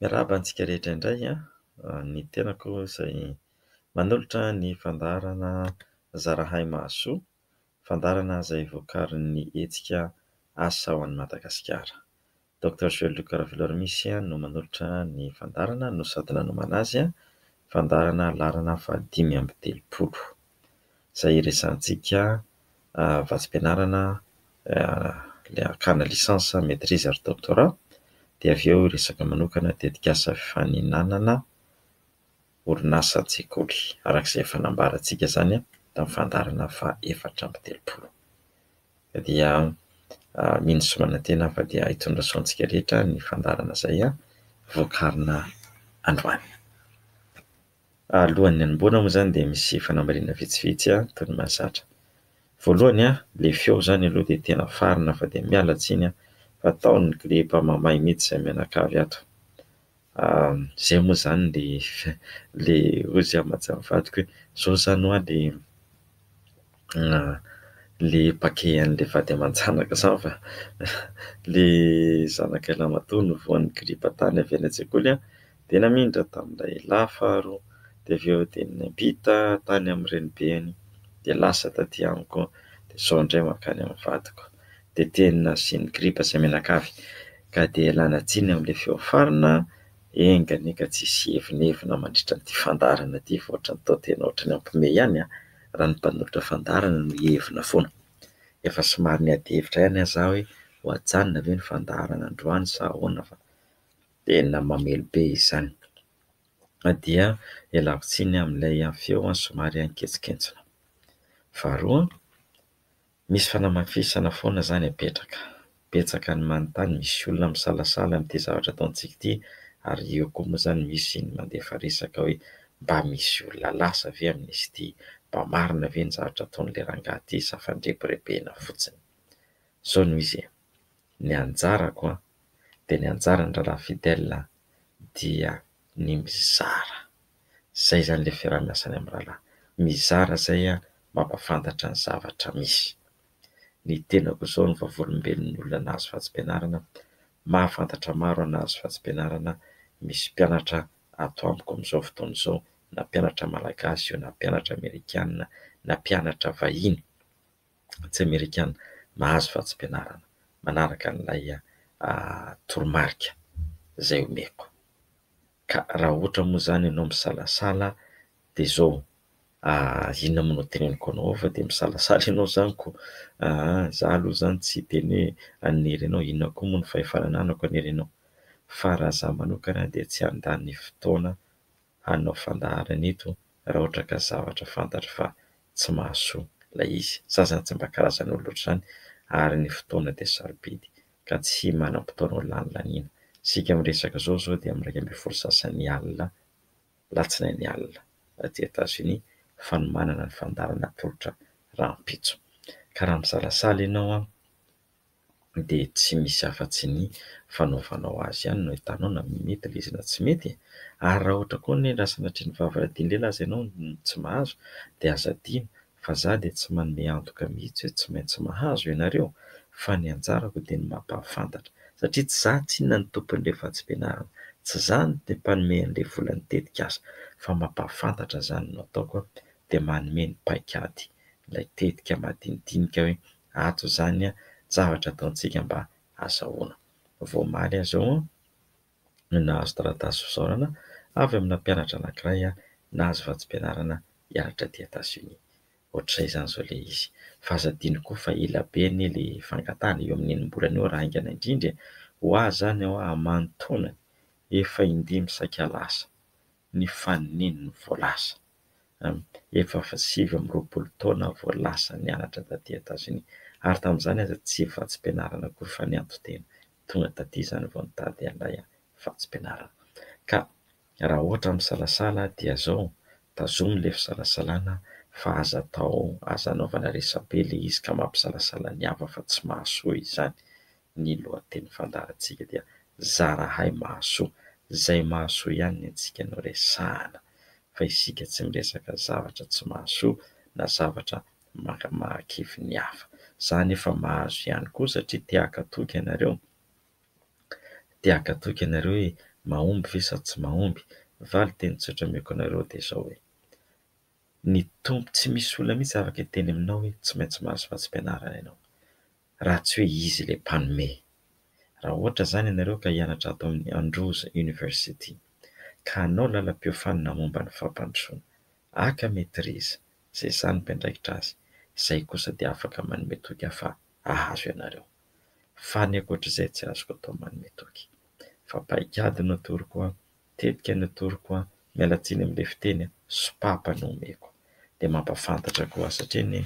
Miarahaba antsika rehetra indray ny tenako izay manolotra ny fandaharana Zarahay Mahasoa, fandaharana izay vokarin'ny hetsika Asa ho an'i Madagasikara. Docteur Jules Luc Raveloarimisy no manolotra ny fandaharana no sady nanomana azy, fandaharana laharana faha-35 izay iresahantsika vatsim-pianarana ilay hakana licence, maîtrise ary doctorat dia avy eo resaka manokana tetikasa fifaninanana orinasa an-tsekoly araka izay efa nambarantsika izany tamin'ny fandaharana faha-34. Dia mino sy manantena fa dia hitondra soa antsika rehetra ny fandaharana izay voakarina androany. Alohan'ny hanombohana moa izany dia misy fanamarihana vitsivitsy toy ny mahazatra. Voalohany, ilay feo izany aloha dia tena farina fa dia miala tsiny fa ataon'ny gripa mamay mihitsy izay mianakavy ato. Izay moa izany ilay ilay hoy izy amin'ny vadiko hoe izao izany hoa ilay ilay paquet an'ilay vady aman-janaka izany fa ilay zanakay lahimatoa no voan'ny gripa tany avy any an-tsekoly dia namindra tamin'ilay lahy faharoa dia avy eo dia niampita tany amin'ny renibeny dia lasa taty amiko dia izao indray mankany amin'ny vadiko dia tena nasian'ny gripa izay mianakavy ka dia ialana tsiny amin'ilay feo farina. Enga anie ka tsy hisy hievonevona mandritra an'ity fandaharana ity fa ohatran'ny toa tena ohatran'ny hampihomehy ihany raha ny mpanolotra fandaharana no hievona foana. Efa somary niady hevitra ihany aza aho hoe ho ajanona ve ny fandaharana androany sa ahoana fa tena mamely be izany. Na dia ialako tsiny amin'ilay feo somary ankentsokentsona. Faharoa, misy fanamafisana foana izany apetraka. Betsaka ny manontany, misy olona misalasala amin'ity zavatra ataontsika ity ary eo koa moa izany misy ny mandefa resaka hoe mba misy olona lasa ve amin'izy ity, mba marina ve ny zavatra ataon'ilay rangahy ity sa fandrebirebena fotsiny. Izao no izy e, ny anjarako an, dia ny anjaran'ny rahalahy Fidèle dia ny mizara. Izay izany ilay fiaraha-miasany amin'ny rahalahy. Mizara izay mampahafantatra ny zavatra misy. Ny tenako izao no vavolombelon'ny olona nahazo vatsim-pianarana, mahafantatra maro aho nahazo vatsim-pianarana, misy mpianatra ato amiko amin'izao fotoana izao, na mpianatra malagasy io na mpianatra amerikana na mpianatra vahiny tsy amerikana, mahazo vatsim-pianarana manaraka an'ilay toromarika izay omeko. Ka raha ohatra moa izany ianao misalasala dia izao, inona moa no teneniko anao fa dia misalasala ianao izany ko, izaho aloha izany tsy hiteny hoe hanery anao, inona koa moa ny fahefana ananako hanery anao, fa raha izaho manokana dia tsy handany fotoana hanao fandaharana eto raha ohatra ka zavatra fantatro fa tsy mahasoa ilay izy. Izaho izany tsy mba karazan'olona ohatr'izany ary ny fotoana dia sarobidy ka tsy manam-potoana ho lanilaniana. Isika miresaka izao izao dia amin'ny 11 sasany alina, alatsinainy alina aty Etazonia, fanomanana ny fandaharana atolotra rahampitso. Ka raha misalasala ianao an, dia tsy misy afa-tsy ny fanaovanao azy ihany no ahitanao na mety ilay izy na tsy mety e. Ary raha ohatra koa anie raha sanatria ny vava radin'ny aza ianao no tsy mahazo dia aza adino fa za dia tsy manome antoka mihitsy hoe tsy maintsy mahazo ianareo fa ny anjarako dia ny mampahafantatra satria tsy za tsinona no tompon'ilay vatsim-pianarana, tsy za no mpanome an'ilay volan'ny tetikasa fa mampahafantatra izany no ataoko dia manome ny paikady ilay tetika madinidinika hoe ato izany zavatra ataontsika mba azahoana. Vao omaly aho izao no nahazo taratasy fisaorana avy amina mpianatra anankiray nahazo vatsim-pianarana hianatra aty Etazonia. Ohatr'izay izany izao ilay izy. Fa aza adino koa fa ela be anie ilay fangatahana eo amin'ny enim-bolana eo raha haingana indrindra e. Ho ahy izany aho aman-taonany efa indimy saika lasa ny fanineniny vao lasa. Efa 29 taona aho vao lasa nianatra taty Etazonia. Ary tamin'izany aza tsy vatsim-pianarana akory fa nianto-tena. Tonga taty izany vao nitady an'ilay vatsim-pianarana. Ka raha ohatra misalasala dia izao, tazomy ilay fisalasalana fa aza atao, aza anaovana resabe ilay izy ka mampisalasala ny hafa fa tsy mahasoa izany. Ny lohatenin'ny fandaharantsika dia zarahay mahasoa. Izay mahasoa ihany ny antsika no resahana fa isika tsy miresaka zavatra tsy mahasoa na zavatra mahakivy ny hafa. Za anefa mahazo ihany koa satria te haka toky ianareo. Te haka toky ianareo hoe Mahomby ve sa tsy mahomby? Valin-teny tsotra omeko anareo dia izao hoe, ny Tompo tsy misy olona mihitsy afaka hiteny aminao hoe tsy maintsy mahazo vatsim-pianarana ianao, raha tsy hoe izy ilay mpanome. Raha ohatra izany ianareo ka hianatra ato amin'ny Andrews University, ka hanao lalam-piofanana momba ny fampandrosoana, haka maîtrise, izay izaho no mpiandraikitra azy, izay kosa dia afaka manome toky aho fa hahazo ianareo. Fa ny ankoatr'izay tsy azoko atao manome toky. Fa paikady no atoroko an, tetika no atoroko an, miala tsiny amin'ilay fiteny an, sopapa no omeko. Dia mampahafantatra koa aho satria anie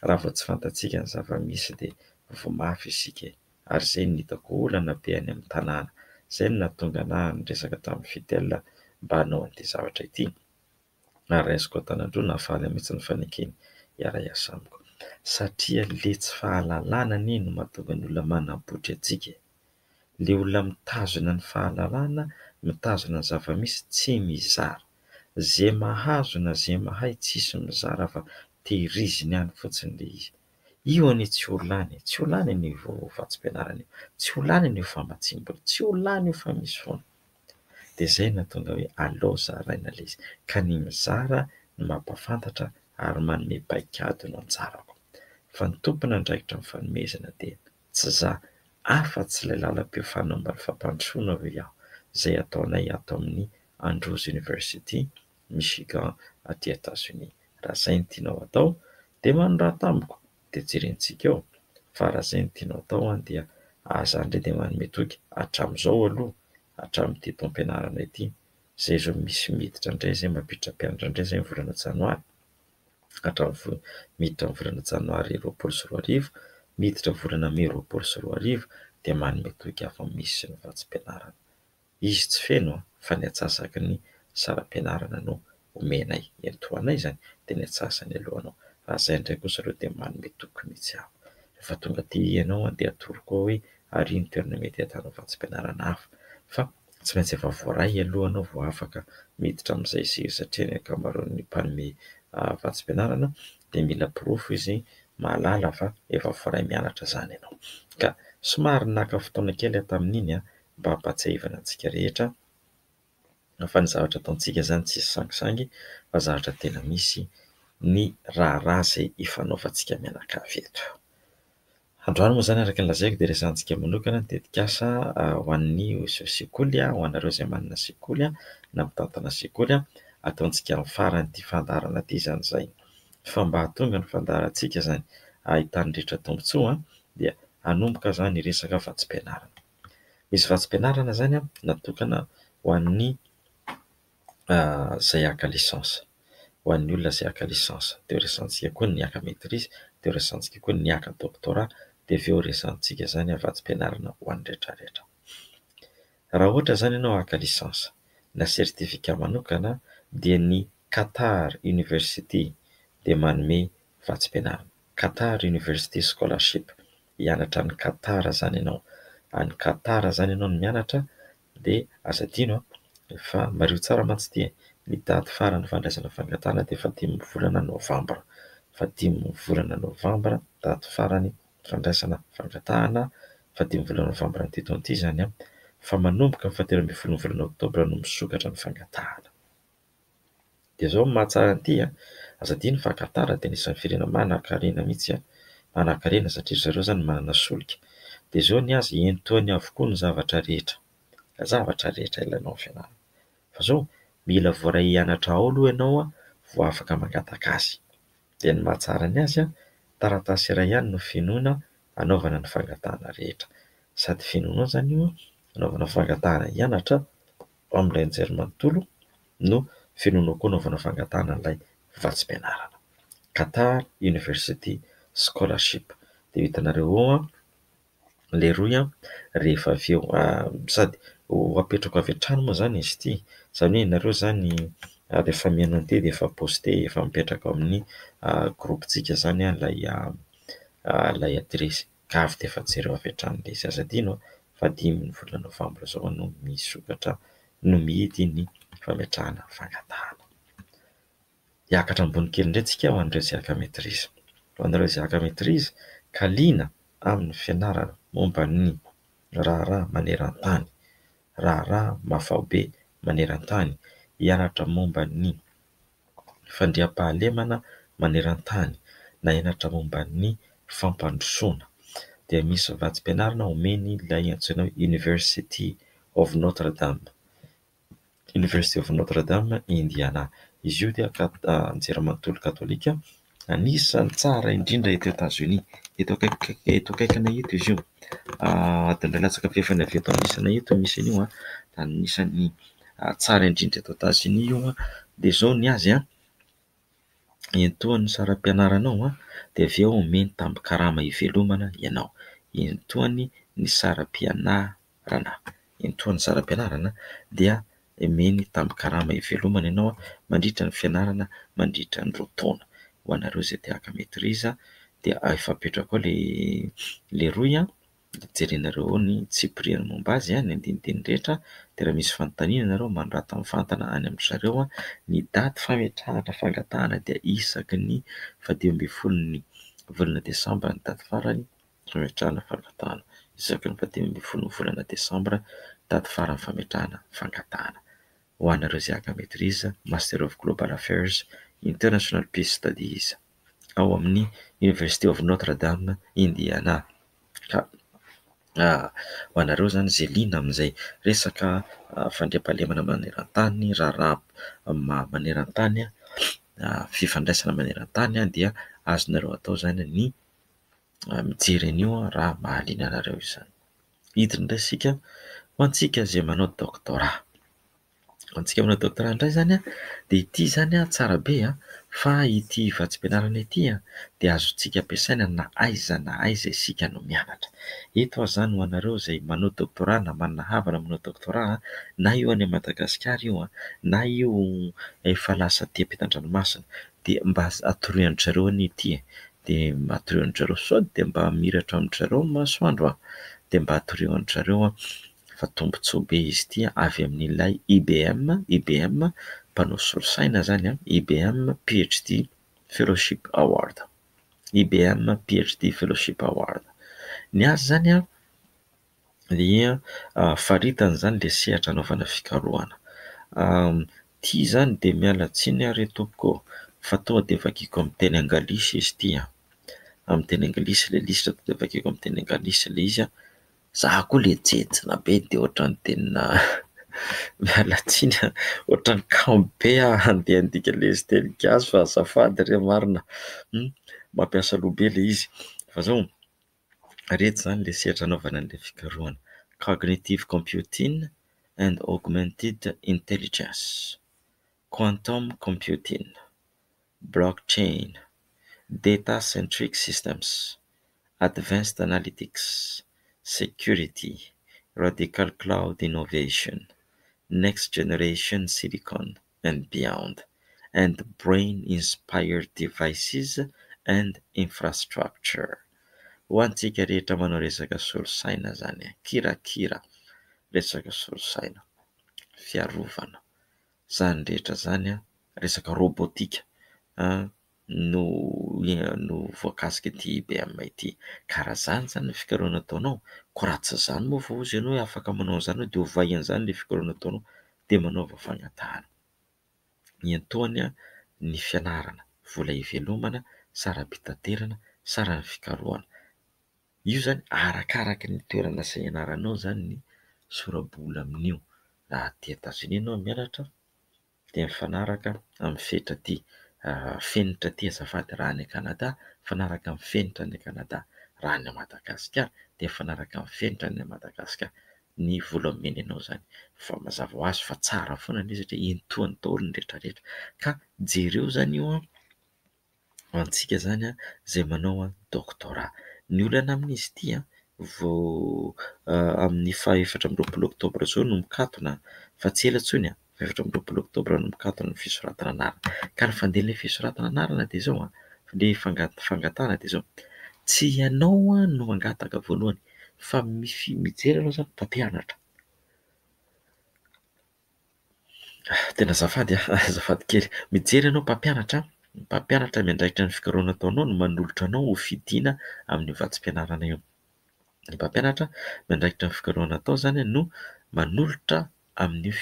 raha vao tsy fantatsika ny zava-misy dia voa mafy isika e. Ary izay no hitako olana be any amin'ny tanàna. Izay no nahatonga anà niresaka tamin'i Fidèle mba hanao an'ity zavatra ity. Ary raisiko an-tanan-droa nahafaly ahy mihitsy ny fanekeny hiara-hiasa amiko. Satria le tsy fahalalana anie no mahatonga ny olona manabotry antsika e. Le olona mitazona ny fahalalana, mitazona ny zava-misy tsy mizara. Ze mahazo na ze mahay tsisy mizara fa tehiriziny any fotsiny le izy. Io anie tsy ho lany e, tsy ho lany anie io vatsim-pianarana io, tsy ho lany anie io famatsiam-bola, tsy ho lany io fa misy foana. Dia izay no nahatonga hoe aleo zaraina ilay izy. Ka ny mizara no mampahafantatra ary manome paikady no anjarako. Fa ny tompon'andraikitra amin'ny fanomezana dia tsy za, afa-tsy ilay lalam-piofanana momba ny fampandrosoana hoy aho, izay ataonay ato amin'ny Andrews University, Michigan, aty Etazonia. Raha izay no tianao atao dia manorata amiko dia jerentsika eo. Fa raha izay no tianao atao dia aza indray dia manome toky hatramin'izao aloha, hatramin'ity taom-pianarana ity, izay izao misy miditra indray izay mampiditra mpianatra indray izay ny volana janoary, hatramin'ny miditra ny volana janoary 2020, miditra volana mey 2020 dia manome toky aho fa misy ny vatsim-pianarana. Izy tsy feno fa ny antsasaky ny saram-pianarana no omenay. Iantohanay izany dia ny antsasany alohanao. Raha izay indray kosa aloha dia manome toky mihitsy aho. Rehefa tonga aty ianao dia atoroko ao hoe ary ny toerana mety ahitanao vatsim-pianarana hafa. Fa tsy maintsy efa voaray aloha ianao vao afaka miditra amin'izay sehatra satria ny ankamaroan'ny mpanome vatsim-pianarana dia mila porofo izy mahalala fa efa voaray mianatra izany ianao. Ka somary naka fotoana kely aho tamin'iny mba hampahatsiahivana antsika rehetra fa ny zavatra ataontsika izany tsisy sangisangy fa zavatra tena misy ny raharaha izay ifanaovantsika mianakavy eto. Androany moa izany araka ny lazaiko dia resahantsika manokana ny tetikasa ho an'ny sekoly, ho anareo izay manana sekoly na mitantana sekoly, ataontsika amin'ny faran'ity fandaharana ity izany izay. Fa mba hahatonga ny fandaharantsika izany ahitan'ny rehetra tombontsoa dia hanomboka izany resaka vatsim-pianarana. Misy vatsim-pianarana izany natokana ho an'ny izay haka licence, ho an'ny olona izay haka licence. Dia resahantsika koa ny haka maîtrise, dia resahantsika koa ny haka doctorat, dia avy eo resahantsika izany vatsim-pianarana ho an'ny rehetrarehetra. Raha ohatra izany ianao haka licence na certificat manokana dia ny Qatar University dia manome vatsim-pianarana. Qatar University Scholarship, hianatra any Qatar izany ianao. Any Qatar izany ianao no mianatra dia aza adino fa mariho tsara mantsy ity e, ny daty farany fandraisana fangatahana dia fahadimy volana novambra. Fahadimy volana novambra, daty farany fandraisana fangatahana, fahadimy volana novambra an'ity taona ity izany an, fa manomboka ny fahatelo ambin'ny folon'ny volana oktobra no misokatra ny fangatahana. Dia izao no mahatsara an'ity an, aza adino fa Qatar dia anisan'ny firenena manankarena mihitsy an, manankarena satria ry zareo izany manana solika. Dia izao ny azy, entohany avokoa ny zavatra rehetra, zavatra rehetra ilainao amin'ny fianarana. Fa izao, mila voaray hianatra ao aloha ianao an, vao afaka mangataka azy. Dia ny mahatsara ny azy an, taratasy iray ihany no fenoina hanaovana ny fangatahana rehetra. Sady fenoinao izany io an, hanaovana fangatahana hianatra amin'ilay anjerimanontolo no fenoinao koa hanaovana fangatahana an'ilay vatsim-pianarana. Qatar University Scholarship. Dia ho hitanareo ao an, ilay rohy an, rehefa avy eo. Sady ho apetrako avy hatrany moa izany izy ity. Izany hoe ianareo izany rehefa mihaino an'ity dia efa poster, efa mipetraka ao amin'ny groupe-ntsika izany ilay adiresy. Ka avy dia efa jereo avy hatrany ilay izy. Aza adino fa dimy ny volana novambra izao no misokatra, no mihidy ny fametrahana fangatahana. Hiakatra ambony kely indray tsika ho an'ireo izay haka maîtrise. Ho anareo izay haka maîtrise ka liana amin'ny fianarana momba ny raharaha maneran-tany. raharaha mafaobe maneran-tany, hianatra momba ny fandriampahalemana maneran-tany na hianatra momba ny fampandrosoana dia misy vatsim-pianarana omeny ilay antsoina hoe University of Notre Dame. University of Notre Dame Indiana. Izy io dia anjerimanontolo katolika anisan'ny tsara indrindra eto Etazonia. Eto akaiky eto akaikinay eto izy io. Adiny iray latsaka fahefany avy eto anisanay eto misy an'io. Anisan'ny tsara indrindra eto Etazonia io. Dia izao ny azy entohan'ny saram-pianaranao dia avy eo omeny tambin-karama ivelomana ianao. Entohany ny saram-pianarana. Entohan'ny saram-pianarana dia omeny tambin-karama ivelomana ianao mandritra ny fianarana mandritra ny 2 taona. Ho anareo izay te haka maîtrise dia efa apetrako ao ilay rohy jerenareo ao ny tsipiriany momba azy, ny andinindininy rehetra. Dia raha misy fanontaniana ianareo manorata mivantana any amin-dry zareo. Ny daty fametrahana fangatahana dia isaky ny faha-15 volana desambra ny daty farany fametrahana fangatahana. Isaky ny faha-15 volana desambra daty farany fametrahana fangatahana. Ho anareo izay haka maîtrise, Master of Global Affairs, International Peace Studies ao amin'ny University of Notre Dame Indiana. Ka ho anareo izany izay liana amin'izay resaka fandriampahalemana maneran-tany, raharaha maneran-tany, fifandraisana maneran-tany dia azonareo atao izany ny mijery an'io raha mahaliana anareo izany. Hiditra indray isika ho antsika izay manao doctorat. Ho antsika manao doctorat indray izany dia ity izany tsara be fa ity vatsim-pianarana ity dia azontsika ampiasaina na aiza na aiza isika no mianatra. Eto aho izany ho anareo izay manao doctorat na manana havana manao doctorat na io any Madagasikara io na io efa lasa aty ampitan-dranomasina dia mba atoroy an-dry zareo anie ity e. Dia mba atoroy an-dry zareo sao dia mba miratra amin-dry zareo ny masoandro dia mba atoroy an-dry zareo fa tombontsoa be izy ity avy amin'ilay IBM, IBM mpanao solosaina izany, IBM PhD Fellowship Award. IBM PhD Fellowship Award. Ny azy izany dia faritany izany ilay sehatra anaovana fikarohana. Ity izany dia miala tsiny aho ry tompoko fa tonga dia vakiko amin'ny teny anglisy izy ity. Amin'ny teny anglisy ilay lisitra tonga dia vakiko amin'ny teny anglisy ilay izy. Za koa ilay jenjina be dia ohatran'ny tena miala tsiny ohatran'ny kamo be aho handeha handika ilay izy teny gasy fa azafady re marina. Mampiasa loha be ilay izy. Fa izao, ireto izany ilay sehatra anaovana an'ilay fikarohana. Cognitive computing and augmented intelligence, quantum computing, blockchain, data centric systems, advanced analytics, security, radical cloud innovation, next generation silicon and beyond, and brain inspired devices and infrastructure. Ho antsika rehetra manao resaka solosaina izany, kirakira resaka solosaina, fiarovana, izany rehetra izany, resaka robotika no no voakasika ity IBM ity. Ka raha izany izany ny fikarohana ataonao, koa raha tsy izany moa vao hozy ianao hoe afaka manao an'izany hoe dia ovay an'izany ilay fikarohana ataonao dia manaova fangatahana. Iantohany ny fianarana, vola ivelomana, saram-pitaterana, saran'ny fikarohana. Io izany arakaraka ny toerana izay ianaranao izany ny sora-bola amin'io. Raha aty Etazonia ianao mianatra dia mifanaraka amin'ny fetra aty, fenitra aty azafady. Raha any Kanada mifanaraka amin'ny fenitra any Kanada. Raha any Madagasikara dia mifanaraka amin'ny fenitra any Madagasikara. Ny vola omeny anao izany. Fa mazava ho azy fa tsara foana ilay izy satria entohany daholo ny rehetrarehetra. Ka jereo izany io ho antsika izany izay manao doctorat. Ny olana amin'izy ity vao amin'ny faha 24 oktobra izao no mikatona fa tsy ela intsony. 24 oktobra no mikatona ny fisoratana anarana. Ka ny fandehan'ilay fisoratana anarana dia izao, ilay fangatahana dia izao. Tsy ianao no mangataka voalohany fa mijery ianao izany mpampianatra. Tena azafady azafady kely. Mijery ianao mpampianatra, mpampianatra miandraikitra ny fikarohana ataonao no manolotra anao ho fidiana amin'io vatsim-pianarana io. Ny mpampianatra miandraikitra ny fikarohana atao izany no manolotra amin'io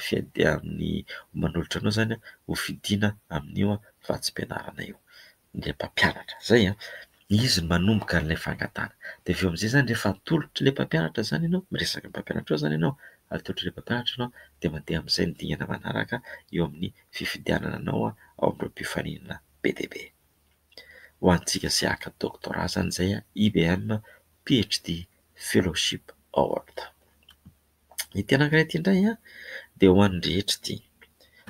fiadi- amin'ny manolotra anao izany ho fidiana amin'io vatsim-pianarana io. Ilay mpampianatra, izay an! Izy no manomboka an'ilay fangatahana. Dia avy eo amin'izay izany rehefa atolotr'ilay mpampianatra izany ianao, miresaka amin'ny mpampianatra eo izany ianao, atolotr'ilay mpampianatra ianao dia mandeha amin'izay ny dingana manaraka eo amin'ny fifidianana anao ao amin'ireo mpifaninana be dia be. Ho antsika izay haka doctorat izany izay IBM PhD Fellowship Award. Ity anankiray ity indray dia ho an'ny rehetra ity.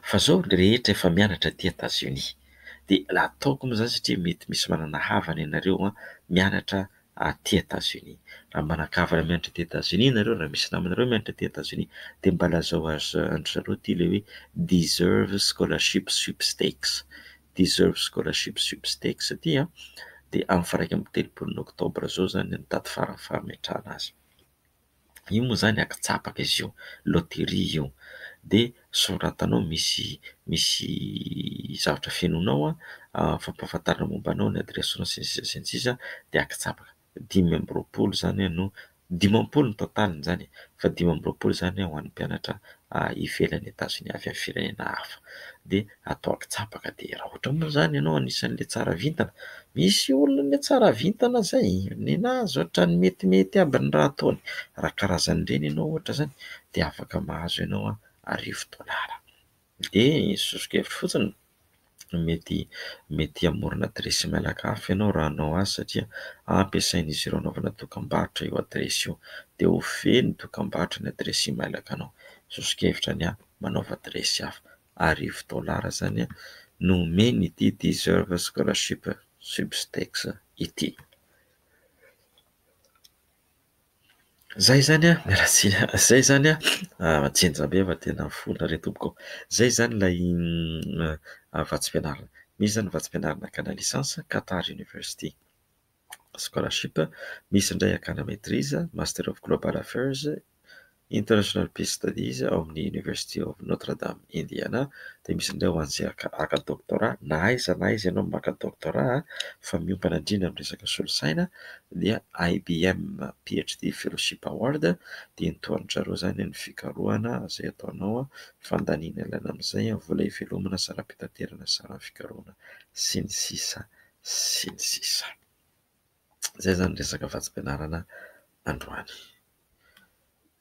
Fa izao ny rehetra efa mianatra aty Etazonia. Dia ataoko moa izany satria mety misy manana havana ianareo mianatra aty Etazonia. Raha manan-kavana mianatra aty Etazonia ianareo, raha misy namanareo mianatra aty Etazonia dia mba lazao azy an-dry zareo ity ilay hoe Deserve Scholarship Sweepstakes. Deserve Scholarship Sweepstakes ity dia amin'ny faha 31 ny oktobra izao izany no daty farany fametrahana azy. Io moa izany ankitsapaka izy io, loteria io. Dia soratanao misy misy zavatra fenoinao an, fampahafantarana momba anao, ny adiresinao sy ny sisa sy ny sisa dia ankitsapaka. 25 izany no, 50 ny totaliny izany e, fa 25 izany ho an'ny mpianatra ivelan'i Etazonia avy amin'ny firenena hafa. Dia atao ankitsapaka dia raha ohatra moa izany ianao anisan'ilay tsara vintana, misy olona anie tsara vintana izay, nenazy ohatran'ny metimety aby ny raha ataony, raha karazan'ireny ianao ohatra izany dia afaka mahazo ianao 1000 dolara. Dia soso-kevitra fotsiny, mety mety hamorona adiresy mailaka hafa ianao raha hanao azy satria ampiasain'izy ireo hanaovana dokam-barotra io adiresy io, dia ho feno dokam-barotra ny adiresy mailakanao. Soso-kevitra ny ahy, manaova adiresy hafa. 1000 dolara izany no omen'ity Deserve Scholarship Sweepstakes ity. Zay izany an, miala tsiny an, zay izany an, jinja be fa tena fona re tompoko ô. Zay izany ilay vatsim-pianarana. Misy izany vatsim-pianarana hakana licence Qatar University Scholarship, misy indray hakana maîtrise Master of Global Affairs International Peace Studies ao amin'ny University of Notre Dame Indiana, dia misy indray ho an'izay haka doctorat na aiza na aiza ianao maka doctorat fa miompana indrindra amin'ny resaka solosaina dia IBM PhD Fellowship Award dia entohan-dry zareo izany ny fikarohana izay ataonao, fandaniana ilaina amin'izay, vola ivelomana, saram-pitaterana, saran'ny fikarohana sy ny sisa sy ny sisa. Izay izany resaka vatsim-pianarana androany.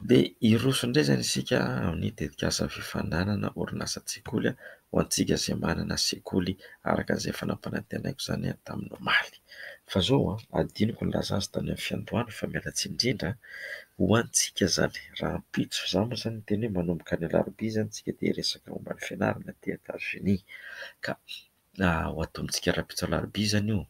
Dia hiroso indray izany isika amin'ny tetikasa fifaninanana orinasan-tsekoly ho antsika izay manana sekoly araka izay efa nampanantenaiko izany tamin'ny omaly. Fa izao an, adinoko nilaza azy tany amin'ny fiandohana fa miala tsiny indrindra, ho antsika izany rahampitso, izaho moa izany niteny hoe manomboka any alarobia izany isika dia hiresaka momba ny fianarana aty Etazonia ka ho atombotsika rahampitso alarobia izany io.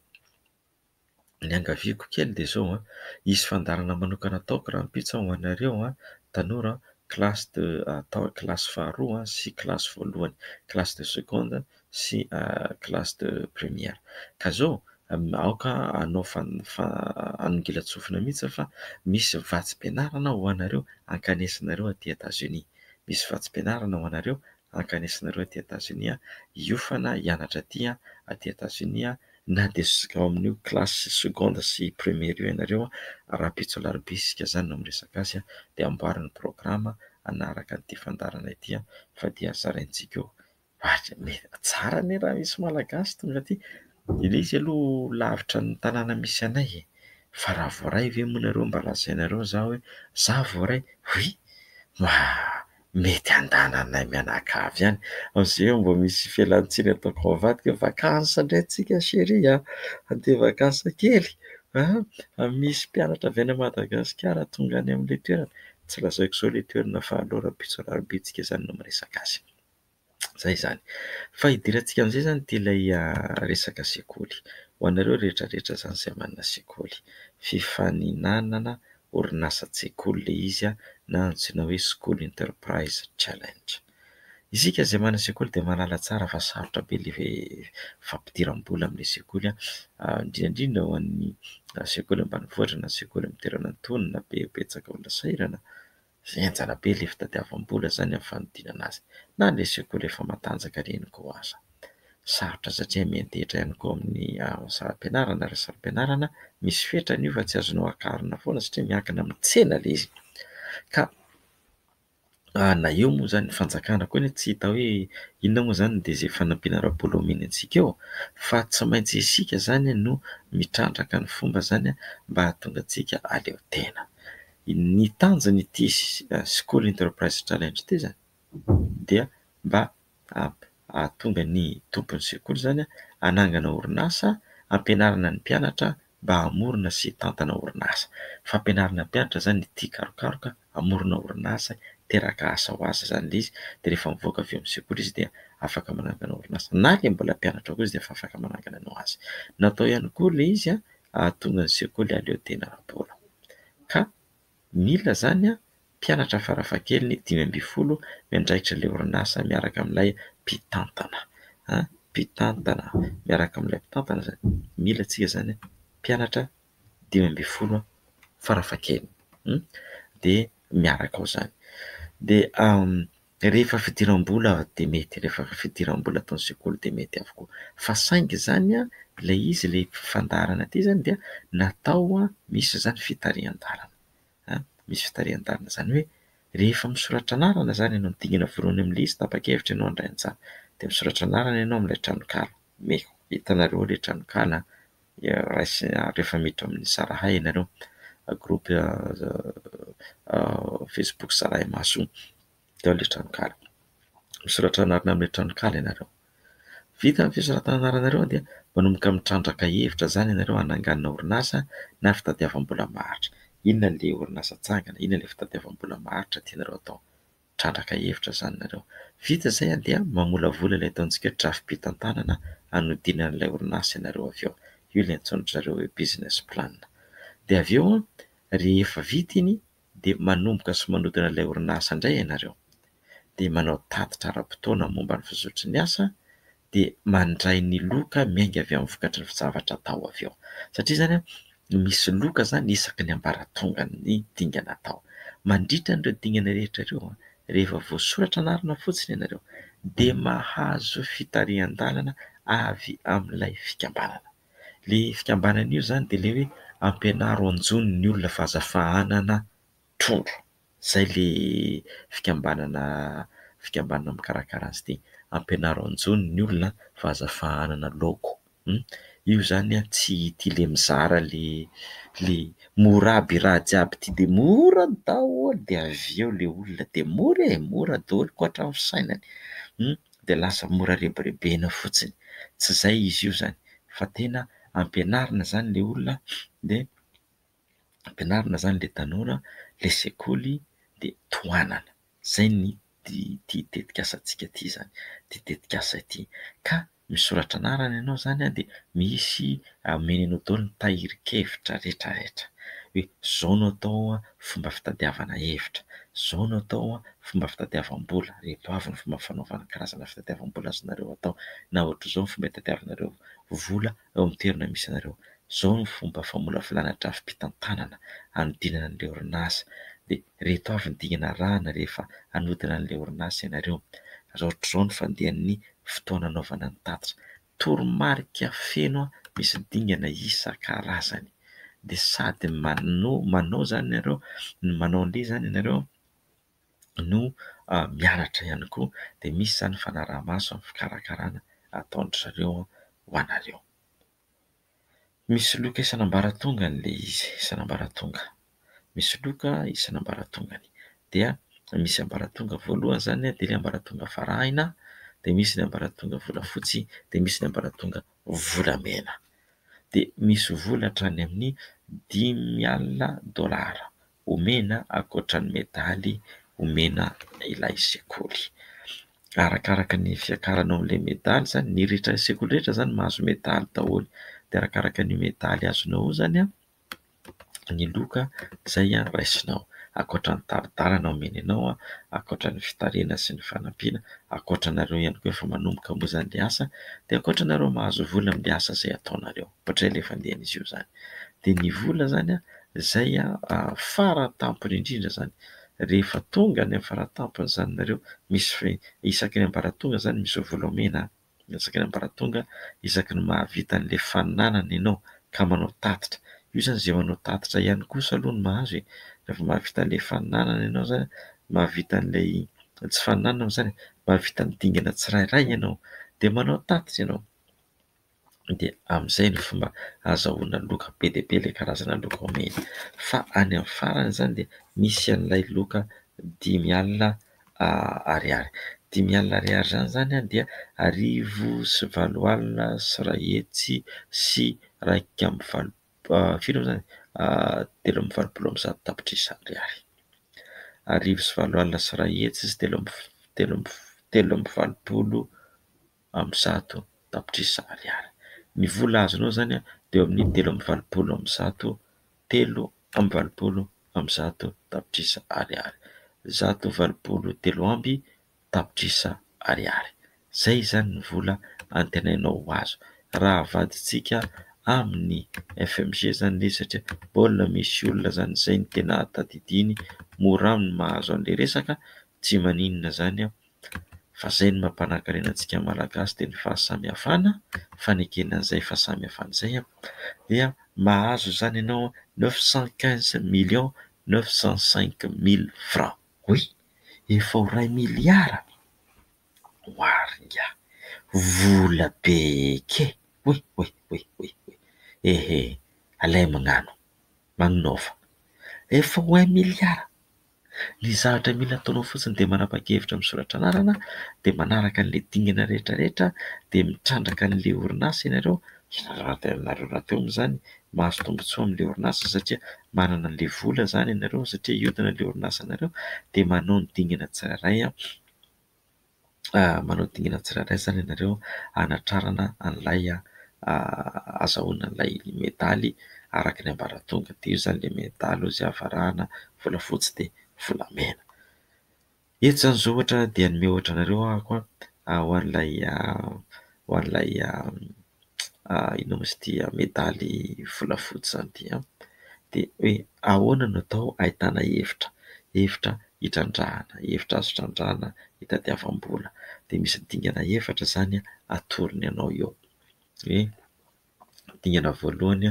Ny angaviako kely dia izao an, hisy fandaharana manokana ataoko rahampitso ho anareo an, tanora classe de atao kilasy faharoa sy kilasy voalohany, classe de seconde sy classe de première. Ka izao aoka hanao hanongilan-tsofina mihitsy fa misy vatsim-pianarana ho anareo hankanesinareo aty Etazonia. Misy vatsim-pianarana ho anareo hankanesinareo aty Etazonia, hiofana hianatra aty aty Etazonia na dia ao amin'io classe seconde sy première io ianareo, rahampitso alarobia isika izany no miresaka azy dia amboary ny programa hanaraka an'ity fandaharana ity fa dia zaraintsika eo. Ary tsara anie raha misy malagasy tonga aty. Ilay izy aloha lavitra ny tanàna misy anay e. Fa raha voaray ve moa nareo mba lazainareo za hoe za voaray? Oui! Mba mety handananay mianakavy ihany. Amin'izay eo mba misy fialantsiny ataoko mivadika hoe vacances indray tsika chérie a! Handeha vacances kely a! Misy mpianatra avy any Madagasikara tonga any amin'ilay toerana. Tsy lazaiko izao ilay toerana fa aleo rahampitso alarobia tsika izany no miresaka azy. Izay izany. Fa hidirantsika amin'izay izany ity ilay resaka sekoly. Ho anareo rehetra rehetra izany izay manana sekoly. Fifaninanana orinasan-tsekoly ilay izy na antsoina hoe School Enterprise Challenge. Isika izay manana sekoly dia mahalala tsara fa sarotra be ilay fampidiram-bola amin'ilay sekoly, indrindra indrindra ho an'ny sekoly ambanivohitra na sekoly amin'ny toerana antonona be betsaka olona sahirana. Henjana be ilay fitadiavam-bola izany amin'ny fanodinana azy, na ilay sekoly efa matanjaka ireny koa aza. Sarotra satria miantehitra ihany koa amin'ny saram-pianarana ary saram-pianarana misy fetrany io fa tsy azonao akarina foana satria miankina amin'ny tsena ilay izy. Ka Na eo moa izany ny fanjakana koa anie tsy hita hoe inona moa izany dia izay fanampiana ara-bola omeny antsika eo fa tsy maintsy isika izany no mitrandraka ny fomba izany mba hahatonga antsika hahaleo tena. Ny tanjon'ity School Enterprise Challenge ity izany dia mba hahatonga ny tompon'ny sekoly izany hanangana orinasa hampianarana ny mpianatra mba hamorona sy hitantana orinasa. Fampianarana mpianatra izany ity karokaroka hamorona orinasa, hiteraka asa ho azy izany ilay izy dia rehefa mivoaka avy eo amin'ny sekoly izy dia afaka manangana orinasa na ilay mbola mpianatra koa izy dia efa afaka manangana ho azy. Natao ihany koa ilay izy hahatonga ny sekoly hahaleo tena ara-bola ka mila izany mpianatra farafahakeliny 15 miandraikitra ilay orinasa miaraka amin'ilay mpitantana. Mpitantana miaraka amin'ilay mpitantana izany. Mila antsika izany mpianatra 15 farafahakeliny dia miaraka ao izany. Dia rehefa fidiram-bola dia mety, rehefa fidiram-bola ataon'ny sekoly dia mety avokoa. Fa saingy izany ilay izy, ilay fandaharana ity izany dia natao misy izany fitarihan-dalana. Misy fitarihan-dalana izany hoe rehefa misoratra anarana izany ianao, dingana voalohany amin'ilay izy, tapa-kevitra ianao handray anjara dia misoratra anarana ianao amin'ilay tranonkala. Mety hitanareo ilay tranonkala raisina rehefa miditra amin'ny Zarahay ianareo, groupe Facebook Zarahay Mahasoa, dia ao ilay tranonkala. Misoratra anarana amin'ilay tranonkala ianareo. Vita ny fisoratana anaranareo dia manomboka mitrandraka hevitra izany ianareo hananganana orinasa na fitadiavam-bola maharitra. Inona ilay orinasa atsangana, inona ilay fitadiavam-bola maharitra tianareo atao. Mitrandraka hevitra izany nareo. Vita izay dia mamolavola ilay ataontsika hoe drafi-pitantanana hanodinana ilay orinasa ianareo avy eo. Io ilay antsoin-dry zareo hoe business plan. Dia avy eo rehefa vita iny dia manomboka sy manodina ilay orinasa indray ianareo. Dia manao tatitra ara-potoana momba ny fizotry ny asa dia mandray ny loka miainga avy amin'ny vokatry ny zavatra atao avy eo. Satria izany misy loka izany isaky ny ambaratongan'ny dingana atao. Mandritra an'ireo dingana rehetra ireo, rehefa voasoratra anarana fotsiny ianareo dia mahazo fitarihan-dalana avy amin'ilay fikambanana. Ilay fikambanana io izany dia ilay hoe ampianaro hanjono ny olona fa aza fahanana trondro. Izay ilay fikambanana mikarakara azy ity. Ampianaro hanjono ny olona fa aza fahanana laoko. Io izany tsy ity ilay mizara ilay mora aby raha jiaby ity dia mora daholo dia avy eo ilay olona dia mora e, mora daholo koa hatramin'ny fisainany. Dia lasa mora rebirebena fotsiny. Tsy izay izy io izany fa tena ampianarina izany ilay olona dia ampianarina izany ilay tanora, ilay sekoly dia tohanana. Izay ny ity tetikasantsika ity izany, ity tetikasa ity. Ka misoratra anarana ianao izany dia misy omeny anao daholo ny tahirin-kevitra rehetrarehetra. Hoe izao no atao fomba fitadiavana hevitra, izao no atao fomba fitadiavam-bola, ireto avy ny fomba fanaovana karazana fitadiavam-bola azonareo atao, na ohatr'izao ny fomba hitadiavanareo vola eo amin'ny toerana misy anareo, izao ny fomba famolavolana drafi-pitantanana hanodinana an'ilay orinasa, dia ireto avy ny dingana arahana rehefa hanodina an'ilay orinasa ianareo, raha ohatr'izao ny fandehan'ny fotoana anaovana ny tatitra. Toromarika feno misy dingana isan-karazany. Dia sady manao izany ianareo, manao an'ilay izany ianareo no mianatra ihany koa, dia misy izany fanaraha-maso amin'ny fikarakarana ataon-dry zareo ho anareo. Misy loka isan'ambaratongany ilay izy, isan'ambaratonga. Misy loka isan'ambaratongany. Dia misy ambaratonga voalohany izany dia ilay ambaratonga varahina, dia misy ny ambaratonga volafotsy, dia misy ny ambaratonga volamena. Dia misy vola hatrany amin'ny dimy alina dolara omena ankoatra ny medaly omena ilay sekoly. Arakaraka ny fiakaranao amin'ilay medaly izany, ny rehetra sekoly rehetra izany mahazo medaly daholo. Dia arakaraka ny medaly azonao io izany ny loka izay raisinao. Ankoatra ny tari-dalana omeny anao, ankoatra ny fitarihana sy ny fanampiana, ankoatra anareo ihany koa efa manomboka moa izany ilay asa, dia ankoatra anareo mahazo vola amin'ilay asa izay ataonareo. Ohatr'izay ilay fandehan'izy io izany. Dia ny vola izany izay faratampony indrindra izany. Rehefa tonga any amin'ny faratampony izany nareo, misy isaky ny ambaratonga izany misy vola omena, isaky ny ambaratonga, isaky ny mahavita an'ilay fananana ianao ka manao tatitra. Io izany izay manao tatitra ihany kosa aloha no mahazo e. Rehefa mahavita an'ilay fananana ianao izany mahavita an'ilay tsy faninanana moa izany e, mahavita ny dingana tsirairay ianao dia manao tatitra ianao. Dia amin'izay ny fomba ahazahoana loka be dia be ilay karazana loka omena. Fa any amin'ny farany izany dia misy an'ilay loka 50 ariary. 50 ariary izany izany dia 1181 firy moa izany? 183 tapitrisa ariary. 1181 383 tapitrisa ariary. Ny vola azonao izany dia eo amin'ny 183 183 tapitrisa ariary. 183 tapitrisa ariary. Izay izany ny vola antenainao ho azo. Raha avadintsika amin'ny FMG izany ilay izy satria mbola misy olona izany izay no tena tadidiny, mora aminy mahazo an'ilay resaka, tsy maninona izany fa izay no mampanan-karena antsika Malagasy dia ny fahasamihafana, fanekena an'izay fahasamihafana izay dia mahazo izany ianao 915 millions 905 mille francs. Oui, efa ho 1 miliara. Oaringa, vola be ke. Oui, oui, oui, oui, oui. Ehe, alay magnano, magnova. Efa ho 1 miliara. Ny zavatra mila ataonao fotsiny dia manapa-kevitra misoratra anarana, dia manaraka an'ilay dingana rehetrarehetra, dia mitrandraka an'ilay orinasa ianareo. Ianareo rahateo moa izany mahazo tombontsoa amin'ilay orinasa satria manana an'ilay vola izany ianareo, satria hiodina ilay orinasanareo, dia manao ny dingana tsirairay, manao dingana tsirairay izany ianareo hanatrarana an'ilay ahazahoana an'ilay medaly araka ny ambaratonga. Dia io izany ilay medaly hozy havarahana volafotsy dia volamena. Eto izany izao ohatra dia hanome ohatra anareo aho ho an'ilay ho an'ilay inona moa izy ity medaly volafotsy izany ity. Dia hoe ahoana no atao ahitana hevitra, hevitra hitrandrahana, hevitra azo trandrahana hitadiavam-bola. Dia misy dingana 4 izany atorony anao eo. Hoe dingana voalohany,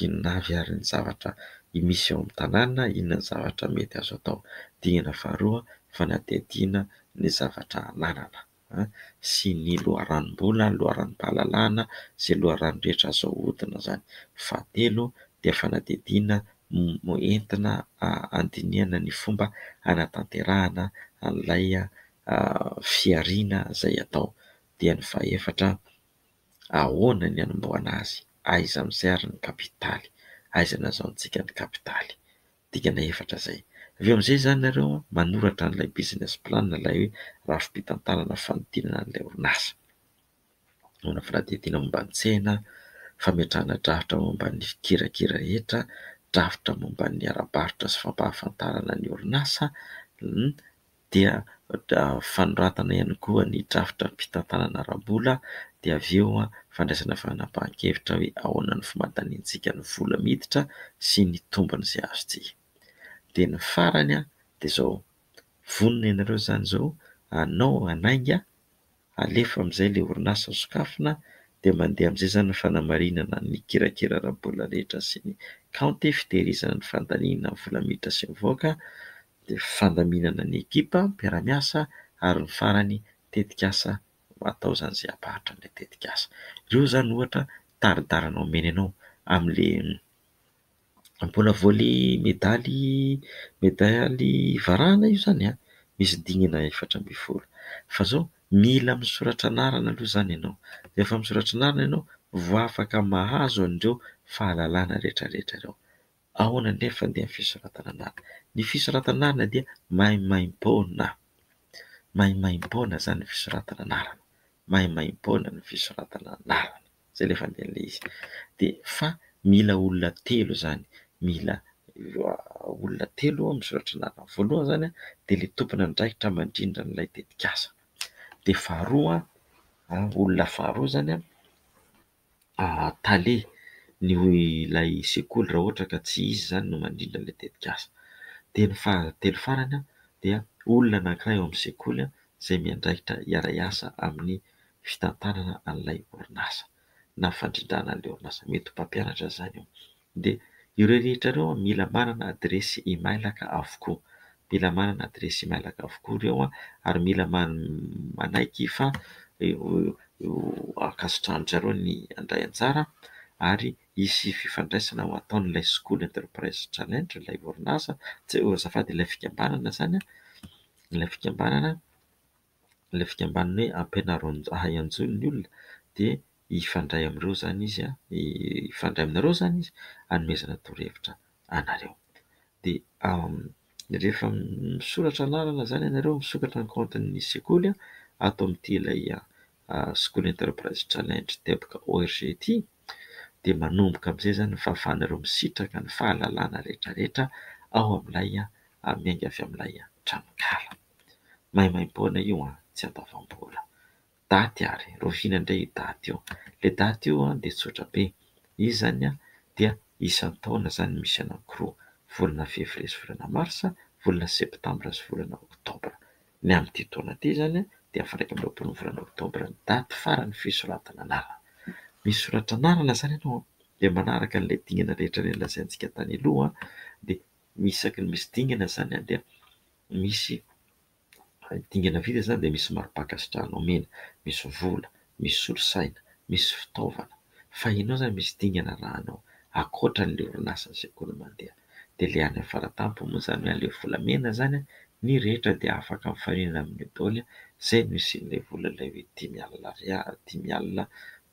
inona avy ary ny zavatra misy eo amin'ny tanàna, inona ny zavatra mety azo atao. Dingana faharoa, fanadihadiana ny zavatra ananana sy ny loharanom-bola, loharanom-pahalalana, izay loharano rehetra azo ahodina izany. Fahatelo dia fanadihadiana entina handinihana ny fomba hanatanterahana an'ilay fihariana izay atao. Dia ny fahaefatra, ahoana ny hanombohana azy, aiza amin'izay ary ny kapitaly, aiza no ahazoantsika ny kapitaly. Dingana 4 izay. Avy eo amin'izay izany nareo manoratra an'ilay business plan, ilay hoe rafi-pitantanana fanodinana an'ilay orinasa. Manao fanadihadiana momba ny tsena, fametrahana drafitra momba ny fikirakira rehetra, drafitra momba ny ara-barotra sy fampahafantarana ny orinasa, dia fanoratana ihany koa ny drafitra fitantanana ara-bola, dia avy eo fandraisana fanapahan-kevitra hoe ahoana ny fomba handaniantsika ny vola miditra sy ny tombony izay azontsika. Dia ny farany dia izao, vonona ianareo izany izao hanao hanainga, alefa amin'izay ilay orinasa sokafina, dia mandeha amin'izay izany ny fanamarinana ny kirakira ara-bola rehetra sy ny kaonty, fitehirizana ny fandaniana ny vola miditra sy mivoaka, dia fandaminana ny ekipa mpiara-miasa, ary ny farany tetikasa atao izany izay hampaharitra an'ilay tetikasa. Ireo izany ohatra tari-dalana omeny anao amin'ilay mbola vao ilay medaly varahana io izany misy dingana 14. Fa izao mila misoratra anarana aloha izany ianao. Rehefa misoratra anarana ianao vao afaka mahazo an'ireo fahalalana rehetrarehetra ireo. Ahoana nefa dia ny fisoratana anarana? Ny fisoratana anarana dia maimaimpoana. Maimaimpoana izany ny fisoratana anarana. Maimaimpoana ny fisoratana anarana. Izay ilay fandehan'ilay izy. Dia fa mila olona 3 izany. Mila olona 3 misoratra anarana. Voalohany izany dia ilay tompon'andraikitra mandrindra an'ilay tetikasa. Dia faharoa, olona faharoa izany tale ny ilay sekoly raha ohatra ka tsy izy izany no mandrindra an'ilay tetikasa. Dia ny fahatelo farany dia olona anankiray ao amin'ny sekoly izay miandraikitra hiara-hiasa amin'ny fitantanana an'ilay orinasa na fandrindrana an'ilay orinasa. Mety ho mpampianatra izany io. Dia ireo rehetra ireo mila manana adiresy imailaka avokoa. Mila manana adiresy emailaka avokoa ireo ary mila manaiky fa ankasitrahan-dry zareo ny handray anjara ary hisy fifandraisana ho ataon'ilay School Enterprise Challenge, ilay orinasa, tsy azafady, ilay fikambanana izany, ilay fikambanana, ilay fikambanana hoe ampianaro hahay hanjono ny olona dia hifandray amin'ireo izany izy, hifandray aminareo izany izy hanomezana torohevitra anareo. Dia rehefa misoratra anarana izany ianareo, misokatra ny kaontin'ny sekoly ato amin'ity ilay School Enterprise Challenge teboka org ity, dia manomboka amin'izay izany ny fahafahanareo misitraka ny fahalalana rehetrarehetra ao amin'ilay miainga avy amin'ilay tranonkala. Maimaimpoana io tsy andoavam-bola. Daty ary, rahoviana indray io daty io? Ilay daty io dia tsotra be, izy izany dia isan-taona izany misy anankiroa, volana fevrier sy volana marsa, volana septambra sy volana oktobra. Ny amin'ity taona ity izany dia amin'ny 21 ny volana oktobra ny daty faran'ny fisoratana anarana. Misoratra anarana izany ianao dia manaraka an'ilay dingana rehetra nolazaintsika tany aloha dia isaky ny misy dingana izany dia misy dingana vita izany dia misy mari-pankasitrahana omena, misy vola, misy solosaina, misy fitaovana. Fa ianao izany misy dingana arahanao ankoatran'ilay orinasa ny sekoly mandeha. Dia ilay any amin'ny faratampony moa izany hoe aleo volamena izany ny rehetra dia afaka mifaninana amin'io daholo izay no hisian'ilay vola ilay hoe dimy alina ariary, dimy alina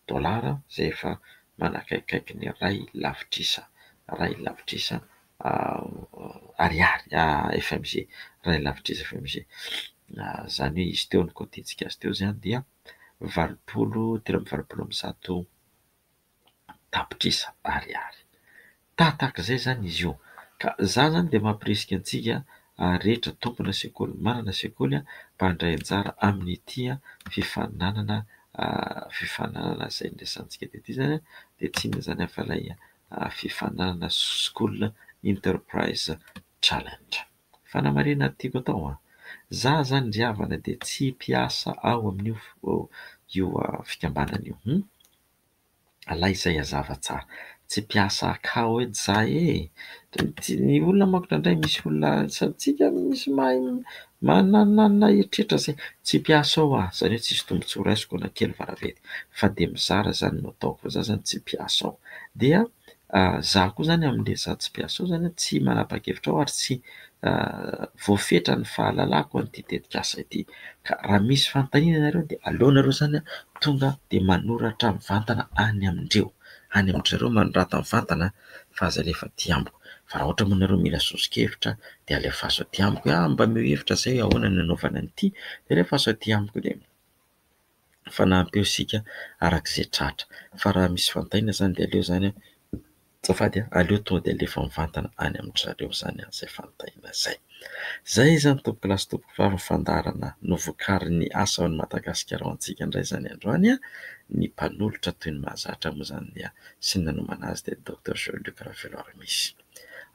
dolara izay efa manakaikaiky ny iray lavitrisa, iray lavitrisa ariary FMG, iray lavitrisa FMG. Izany hoe izy teo ny kaotintsika azy teo izany dia valopolo, 183 tapitrisa ariary. Tahatak'izay izany izy io. Ka za izany dia mampirisika antsika rehetra tompona sekoly, manana sekoly mba handray anjara amin'ity fifaninanana, fifaninanana izay niresahantsika teto izany dia tsy inona izany fa ilay fifaninanana School Enterprise Challenge. Fanamarihana tiako atao an, za izany ry havana dia tsy mpiasa ao amin'io io fikambanana io. Alay izay hazava tsara. Tsy mpiasa akao hoe za e. Ny olona manko indraindray misy olona sady misy mahay mananana eritreritra izay. Tsy mpiasa ao aho, izany hoe tsisy tombontsoa raisiko na kely varavety. Fa dia mizara izany no ataoko fa za izany tsy mpiasa ao. Dia za koa izany amin'ilay za tsy mpiasa ao izany tsy manapa-kevitra ao ary tsy voafetra ny fahalalako an'ity tetikasa ity. Ka raha misy fanontaniana ianareo dia aleonareo izany tonga dia manoratra mivantana any amindreo. Any amin-dry zareo manorata mivantana fa aza alefa aty amiko. Fa raha ohatra moa nareo mila soso-kevitra dia alefaso aty amiko hoe mba omeo hevitra izay ahoana ny hanaovana an'ity dia alefaso aty amiko dia mifanampy eo isika araka izay tratra. Fa raha misy fanontaniana izany dia aleo izany azafady aleo tonga dia alefa mivantana any amin-dry zareo izany izay fanontaniana izay. Izay izany tompoko lahy sy tompoko vavy ny fandaharana novokarin'ny asa ao Madagasikara ho antsika indray izany androany. Ny mpanolotra toy ny mahazatra moa izany dia sy ny nanomana azy dia Docteur Jean Luc Raveloarimisy.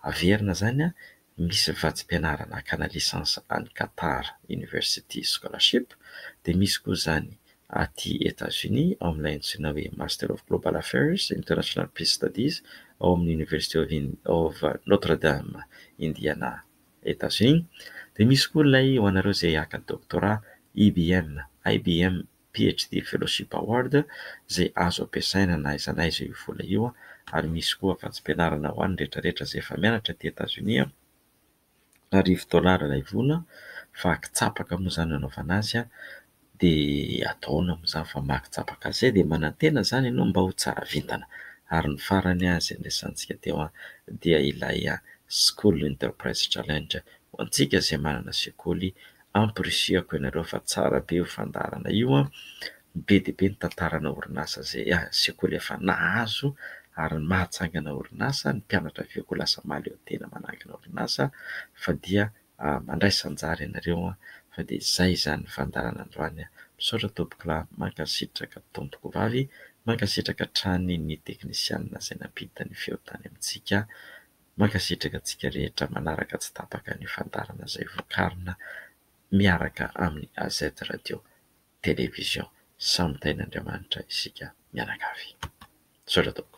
Averina izany misy vatsim-pianarana hakana licence any Qatar University Scholarship dia misy koa izany aty Etats-Unis ao amin'ilay antsoina hoe Master of Global Affairs International Peace Studies ao amin'ny University of Notre Dame Indiana Etats-Unis. Dia misy koa ilay ho anareo izay haka doctorat IBM, IBM PhD Fellowship Award izay azo ampiasaina na aiza na aiza io vola io ary misy koa vatsim-pianarana ho an'ny rehetrarehetra izay efa mianatra aty Etats-Unis. Arivo dolara ilay vola fa kitsapaka moa izany nanaovana azy dia atao ahoana moa izany fa mahakitsapaka azy izay dia manantena izany ianao mba ho tsara vintana. Ary ny farany izay niresahantsika teo dia ilay School Enterprise Challenge ho antsika izay manana sekoly. Ampirisihako ianareo fa tsara be io fandaharana io. Be dia be ny tantarana orinasa izay sekoly efa nahazo ary mahatsangana orinasa, ny mpianatra avy eo koa lasa mahaleo tena manangana orinasa fa dia mandraisa anjara ianareo fa dia izay izany ny fandaharana androany. Misaotra tompoko lahy, mankasitraka tompoko vavy, mankasitraka hatrany ny teknisianina izay nampita ny feo tany amintsika. Mankasitraka antsika rehetra manaraka tsy tapaka ny fandaharana izay vokarina miaraka amin'ny AZ Radio Télévision. Samy tahin'Andriamanitra isika mianakavy. Misaotra tompoko.